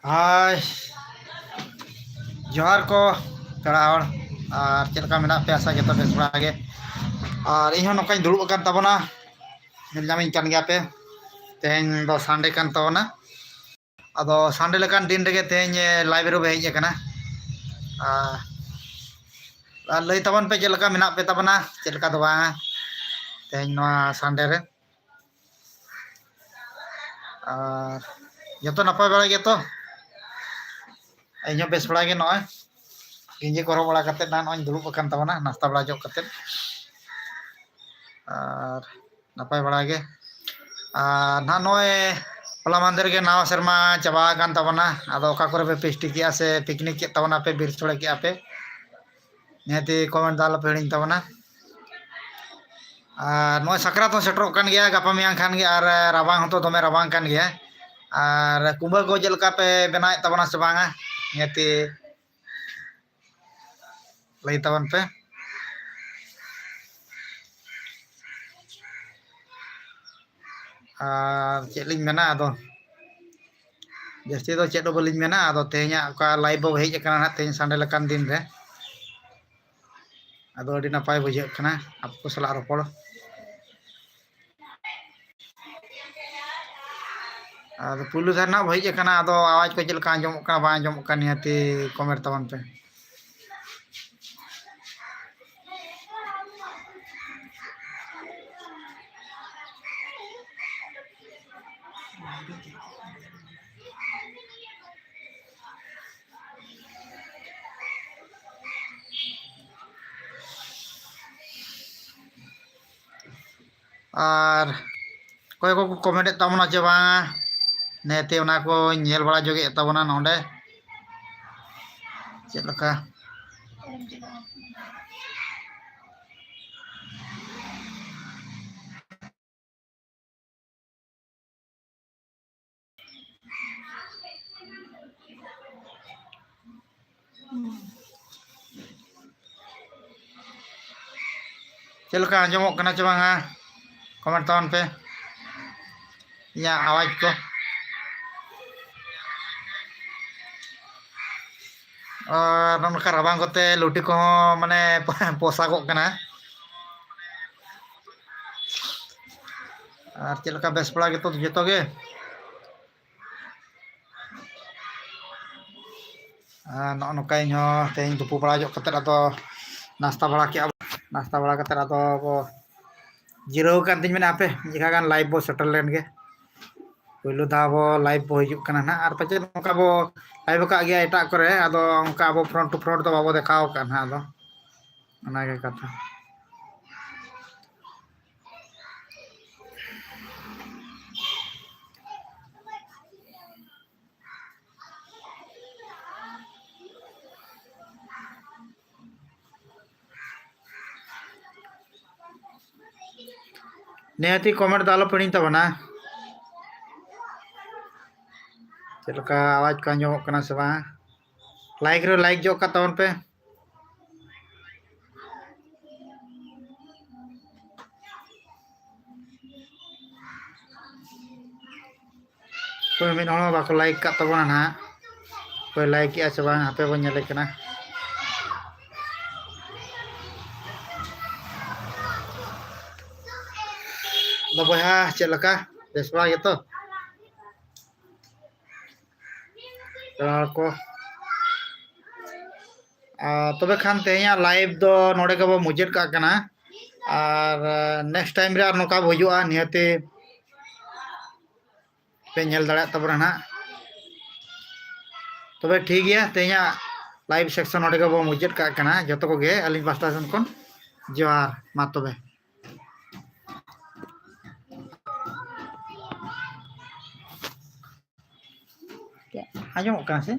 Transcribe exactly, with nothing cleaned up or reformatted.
ᱦᱟᱭ, ᱡᱚᱦᱟᱨ ᱠᱚ ᱯᱮᱲᱟ ᱦᱚᱲ, ᱟᱨ ᱪᱮᱫ ᱞᱮᱠᱟ ᱢᱮᱱᱟᱜ ᱯᱮᱭᱟ? ᱟᱥᱟ ᱡᱚᱛᱚ ᱵᱮᱥ ᱵᱟᱲᱟ ᱜᱮ᱾ ᱟᱨ ᱤᱧ ᱦᱚᱸ ᱱᱚᱝᱠᱟᱧ ᱫᱩᱲᱩᱵ ᱟᱠᱟᱱ ᱛᱟᱵᱚᱱᱟ, ᱧᱮᱞ ᱧᱟᱢᱤᱧ ᱠᱟᱱ ᱜᱮᱭᱟ ᱯᱮ᱾ ᱛᱮᱦᱮᱧ ᱫᱚ ᱥᱟᱱᱰᱮ ᱠᱟᱱ ᱛᱟᱵᱚᱱᱟ, ᱟᱫᱚ ᱥᱟᱱᱰᱮ ᱞᱮᱠᱟᱱ ᱫᱤᱱ ᱨᱮᱜᱮ ᱛᱮᱦᱮᱧ ᱞᱟᱭᱤᱵᱷ ᱨᱮᱵᱚ ᱦᱮᱡ ᱟᱠᱟᱱᱟ᱾ ᱟᱨ, ᱟᱨ ᱞᱟᱹᱭ ᱛᱟᱵᱚᱱ ᱯᱮ ᱪᱮᱫ ᱞᱮᱠᱟ ᱢᱮᱱᱟᱜ ᱯᱮ ᱛᱟᱵᱚᱱᱟ, ᱪᱮᱫ ᱞᱮᱠᱟ ᱫᱚ ᱵᱟᱝᱟ ᱛᱮᱦᱮᱧ ᱱᱚᱣᱟ ᱥᱟᱱᱰᱮ ᱨᱮ᱾ ᱟᱨ ᱡᱚᱛᱚ ᱱᱟᱯᱟᱭ ᱵᱟᱲᱟ ᱜᱮᱭᱟ ᱛᱚ? ᱤᱧ ᱦᱚᱸ ᱵᱮᱥ ᱵᱟᱲᱟ ᱜᱮ, ᱱᱚᱜᱼᱚᱭ ᱜᱮᱸᱡᱮ ᱠᱚ ᱦᱚᱨᱚᱜ ᱵᱟᱲᱟ ᱠᱟᱛᱮᱫ ᱱᱟᱦᱟᱜ ᱱᱚᱜᱼᱚᱭ ᱤᱧ ᱫᱩᱲᱩᱵ ᱟᱠᱟᱱ ᱛᱟᱵᱚᱱᱟ, ᱱᱟᱥᱛᱟ ᱵᱟᱲᱟ ᱡᱚᱜ ᱠᱟᱛᱮᱫ᱾ ᱟᱨ ᱱᱟᱯᱟᱭ ᱵᱟᱲᱟ ᱜᱮ᱾ ᱟᱨ ᱱᱟᱦᱟᱜ ᱱᱚᱜᱼᱚᱭ ᱦᱚᱞᱟ ᱢᱟᱦᱫᱮᱨ ᱜᱮ ᱱᱟᱣᱟ ᱥᱮᱨᱢᱟ ᱪᱟᱵᱟ ᱟᱠᱟᱱ ᱛᱟᱵᱚᱱᱟ᱾ ᱟᱫᱚ ᱚᱠᱟ ᱠᱚᱨᱮ ᱯᱮ ᱯᱷᱮᱥᱴᱤ ᱠᱮᱜᱼᱟ ᱥᱮ ᱯᱤᱠᱱᱤᱠ ᱠᱮᱫ ᱛᱟᱵᱚᱱᱟ ᱯᱮ, ᱵᱤᱨ ᱥᱳᱲᱮ ᱠᱮᱜᱼᱟ ᱯᱮ? ᱱᱤᱦᱟᱹᱛᱤ ᱠᱚᱢᱮᱱᱴ ᱫᱚ ᱟᱞᱚᱯᱮ ᱦᱤᱲᱤᱧ ᱛᱟᱵᱚᱱᱟ᱾ ᱟᱨ ᱱᱚᱜᱼᱚᱭ ᱥᱟᱠᱨᱟᱛ ᱦᱚᱸ ᱥᱮᱴᱮᱨᱚᱜ ᱠᱟᱱ ᱜᱮᱭᱟ ᱜᱟᱯᱟ ᱢᱮᱭᱟᱝ ᱠᱷᱟᱱ ᱜᱮ, ᱟᱨ ᱨᱟᱵᱟᱝ ᱦᱚᱸᱛᱚ ᱫᱚᱢᱮ ᱨᱟᱵᱟᱝ ᱠᱟᱱ ᱜᱮᱭᱟ᱾ ᱟᱨ ᱠᱩᱢᱵᱟᱹ ᱠᱚ ᱪᱮᱫ ᱞᱮᱠᱟ ᱯᱮ ᱵᱮᱱᱟᱣᱮᱫ ᱛᱟᱵᱚᱱᱟ ᱥᱮ ᱵᱟᱝᱟ? ᱱᱤᱦᱟᱹᱛᱤ ᱞᱟᱹᱭ ᱛᱟᱵᱚᱱ ᱯᱮ᱾ ᱟᱨ ᱪᱮᱫ ᱞᱤᱧ ᱢᱮᱱᱟ, ᱟᱫᱚ ᱡᱟᱹᱥᱛᱤ ᱫᱚ ᱪᱮᱫ ᱦᱚᱸ ᱵᱟᱹᱞᱤᱧ ᱢᱮᱱᱟ᱾ ᱟᱫᱚ ᱛᱮᱦᱮᱧᱟᱜ ᱚᱠᱟ ᱞᱟᱭᱤᱵᱷ ᱵᱚ ᱦᱮᱡ ᱟᱠᱟᱱᱟ ᱱᱟᱦᱟᱜ ᱛᱮᱦᱮᱧ ᱥᱟᱱᱰᱮ ᱞᱮᱠᱟᱱ ᱫᱤᱱ ᱨᱮ, ᱟᱫᱚ ᱟᱹᱰᱤ ᱱᱟᱯᱟᱭ ᱵᱩᱡᱷᱟᱹᱜ ᱠᱟᱱᱟ ᱟᱯᱮ ᱠᱚ ᱥᱟᱞᱟᱜ ᱨᱚᱯᱚᱲ᱾ ᱟᱫᱚ ᱯᱩᱭᱞᱩ ᱫᱷᱟᱣ ᱱᱟᱜ ᱵᱚ ᱦᱮᱡ ᱟᱠᱟᱱᱟ, ᱟᱫᱚ ᱟᱣᱟᱡᱽ ᱠᱚ ᱪᱮᱫ ᱞᱮᱠᱟ ᱟᱸᱡᱚᱢᱚᱜ ᱠᱟᱱᱟ ᱵᱟᱝ ᱟᱸᱡᱚᱢᱚᱜ ᱠᱟᱱᱟ, ᱱᱤᱦᱟᱹᱛᱤ ᱠᱚᱢᱮᱱᱴ ᱛᱟᱵᱚᱱ ᱯᱮ᱾ ᱟᱨ ᱚᱠᱚᱭ ᱠᱚᱠᱚ ᱠᱚᱢᱮᱱᱴᱮᱫ ᱛᱟᱵᱚᱱᱟ ᱪᱮ ᱵᱟᱝᱟ, ᱱᱤᱦᱟᱹᱛᱤ ᱚᱱᱟ ᱠᱚᱧ ᱧᱮᱞ ᱵᱟᱲᱟ ᱡᱚᱜᱮᱫ ᱛᱟᱵᱚᱱᱟ ᱱᱚᱰᱮ᱾ ᱪᱮᱫ ᱞᱮᱠᱟ? ᱪᱮᱫ ᱞᱮᱠᱟ ᱟᱸᱡᱚᱢᱚᱜ ᱠᱟᱱᱟ ᱪᱮ ᱵᱟᱝᱟ? ᱠᱚᱢᱮᱱᱴ ᱛᱟᱵᱚᱱ ᱯᱮ ᱤᱧᱟᱹᱜ ᱟᱣᱟᱡᱽ ᱠᱚ᱾ ᱟᱨ ᱱᱚᱜᱼᱚ ᱱᱚᱝᱠᱟ ᱨᱟᱵᱟᱝ ᱠᱚᱛᱮ ᱞᱩᱴᱤ ᱠᱚᱦᱚᱸ ᱢᱟᱱᱮ ᱯᱚᱥᱟᱜᱚᱜ ᱠᱟᱱᱟ᱾ ᱟᱨ ᱪᱮᱫ ᱞᱮᱠᱟ, ᱵᱮᱥ ᱵᱟᱲᱟ ᱜᱮᱛᱚ ᱡᱚᱛᱚ ᱜᱮ? ᱟᱨ ᱱᱚᱜᱼᱚ ᱱᱚᱝᱠᱟ ᱤᱧ ᱦᱚᱸ ᱛᱮᱦᱮᱧ ᱛᱩᱯᱩ ᱵᱟᱲᱟ ᱧᱚᱜ ᱠᱟᱛᱮᱫ ᱟᱫᱚ ᱱᱟᱥᱛᱟ ᱵᱟᱲᱟ ᱠᱮᱜᱼᱟ, ᱱᱟᱥᱛᱟ ᱵᱟᱲᱟ ᱠᱟᱛᱮᱫ ᱟᱫᱚ ᱵᱚ ᱡᱤᱨᱟᱹᱣ ᱟᱠᱟᱱ ᱛᱤᱧ ᱢᱮᱱᱟ, ᱦᱟᱯᱮ ᱢᱤᱫ ᱡᱚᱠᱷᱟ ᱜᱟᱱ live ᱵᱚ ᱥᱮᱴᱮᱨ ᱞᱮᱱ ᱜᱮ᱾ ᱯᱳᱭᱞᱳ ᱫᱷᱟᱣ ᱵᱚ live ᱵᱚ ᱦᱤᱡᱩᱜ ᱠᱟᱱᱟ ᱱᱟᱦᱟᱜ, ᱟᱨ ᱯᱟᱪᱮᱫ ᱱᱚᱝᱠᱟ ᱵᱚ live ᱟᱠᱟᱫ ᱜᱮᱭᱟ ᱮᱴᱟᱜ ᱠᱚᱨᱮ, ᱟᱫᱚ ᱚᱱᱠᱟ ᱟᱵᱚ front to front ᱫᱚ ᱵᱟᱵᱚ ᱫᱮᱠᱷᱟᱣ ᱟᱠᱟᱫ ᱱᱟᱦᱟᱜ, ᱟᱫᱚ ᱚᱱᱟᱜᱮ ᱠᱟᱛᱷᱟ᱾ ᱱᱤᱦᱟᱹᱛᱤ comment ᱫᱚ ᱟᱞᱚ ᱯᱮ ᱦᱤᱲᱤᱧ ᱛᱟᱵᱚᱱᱟ᱾ ᱪᱮᱫ ᱞᱮᱠᱟ ᱟᱣᱟᱡᱽ ᱠᱚ ᱟᱸᱡᱚᱢᱚᱜ ᱠᱟᱱᱟ ᱥᱮ ᱵᱟᱝ? Like ᱨᱮ like ᱡᱚᱜ ᱠᱟᱜ ᱛᱟᱵᱚᱱ ᱯᱮ᱾ ᱚᱠᱚᱭ ᱢᱤᱫ ᱦᱚᱲ ᱦᱚᱸ ᱵᱟᱠᱚ like ᱠᱟᱜ ᱛᱟᱵᱚᱱᱟ ᱱᱟᱦᱟᱜ᱾ ᱚᱠᱚᱭ like ᱮᱜᱼᱟ ᱥᱮ ᱵᱟᱝ, ᱦᱟᱯᱮ ᱵᱚᱱ ᱧᱮᱞᱮ ᱠᱟᱱᱟ᱾ ᱟᱫᱚ ᱵᱚᱭᱦᱟ, ᱪᱮᱫ ᱞᱮᱠᱟ? ᱵᱮᱥ ᱵᱟᱲᱟ ᱜᱮᱛᱚ? ᱯᱮᱲᱟ ᱦᱚᱲ ᱠᱚ᱾ ᱟᱨ ᱛᱚᱵᱮ ᱠᱷᱟᱱ ᱛᱮᱦᱮᱧᱟᱜ live ᱫᱚ ᱱᱚᱰᱮ ᱜᱮᱵᱚ ᱢᱩᱪᱟᱹᱫ ᱠᱟᱜ ᱠᱟᱱᱟ᱾ ᱟᱨ, ᱟᱸ, next time ᱨᱮ ᱟᱨ ᱱᱚᱝᱠᱟ ᱵᱚ ᱦᱤᱡᱩᱜᱼᱟ, ᱱᱤᱦᱟᱹᱛᱤ ᱯᱮ ᱧᱮᱞ ᱫᱟᱲᱮᱭᱟᱜ ᱛᱟᱵᱚᱱᱟ ᱱᱟᱦᱟᱜ᱾ ᱛᱚᱵᱮ ᱴᱷᱤᱠ ᱜᱮᱭᱟ, ᱛᱮᱦᱮᱧᱟᱜ live section ᱱᱚᱰᱮ ᱜᱮᱵᱚ ᱢᱩᱪᱟᱹᱫ ᱠᱟᱜ ᱠᱟᱱᱟ᱾ ᱡᱚᱛᱚ ᱠᱚᱜᱮ ᱟᱹᱞᱤᱧ ᱯᱟᱥᱴᱟ ᱥᱮᱱ ᱠᱷᱚᱱ ᱡᱚᱦᱟᱨ᱾ ᱢᱟ ᱛᱚᱵᱮ᱾ ᱟᱸᱡᱚᱢᱚᱜ ᱠᱟᱱᱟ ᱥᱮ?